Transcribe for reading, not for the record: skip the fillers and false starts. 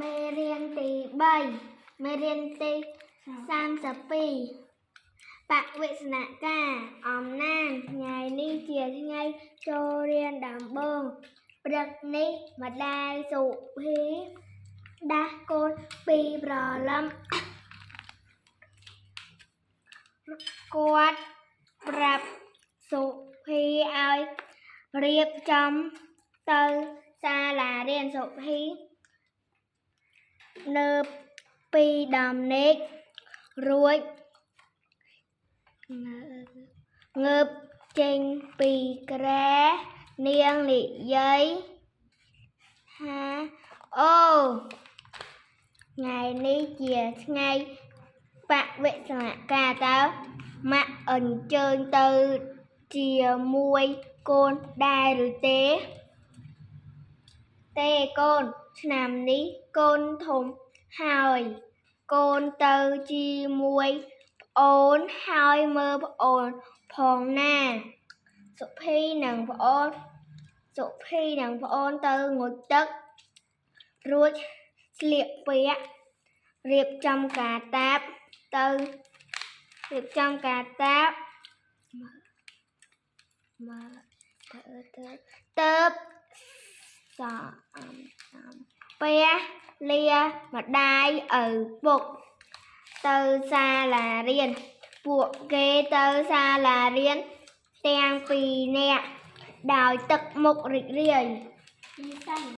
មេរៀនទី3មេរៀនទី32បវិស្នការអំណានថ្ងៃនេះជាថ្ងៃចូលរៀនដំបូងព្រឹកនេះម្ដាយសុភីដាស់កូនពីប្រលឹមគាត់ប្រាប់សុភីឲ្យរៀបចំទៅសាលារៀនសុភី នៅពីដំណេករួចងើបចេញពីគ្រែនាងនិយាយថាអូថ្ងៃនេះជាថ្ងៃបវិស្នការតើម៉ាក់អញ្ជើញទៅជាមួយកូនដែរឬទេ ទេកូនឆ្នាំនេះកូនធំហើយកូនទៅជាមួយប្អូនហើយមើលប្អូនផងណាសុភីនិងប្អូនសុភីនិងប្អូនទៅងូតទឹករួចស្លៀកពាក់រៀបចំការតាបទៅរៀបចំការតាបមកទៅទៅទៅ សអំសំពះលាម្ដាយឪពុកទៅសាលារៀនពួកគេទៅសាលារៀនទាំងពីរនាក់ដោយទឹកមុខរីករាយ និស័យ។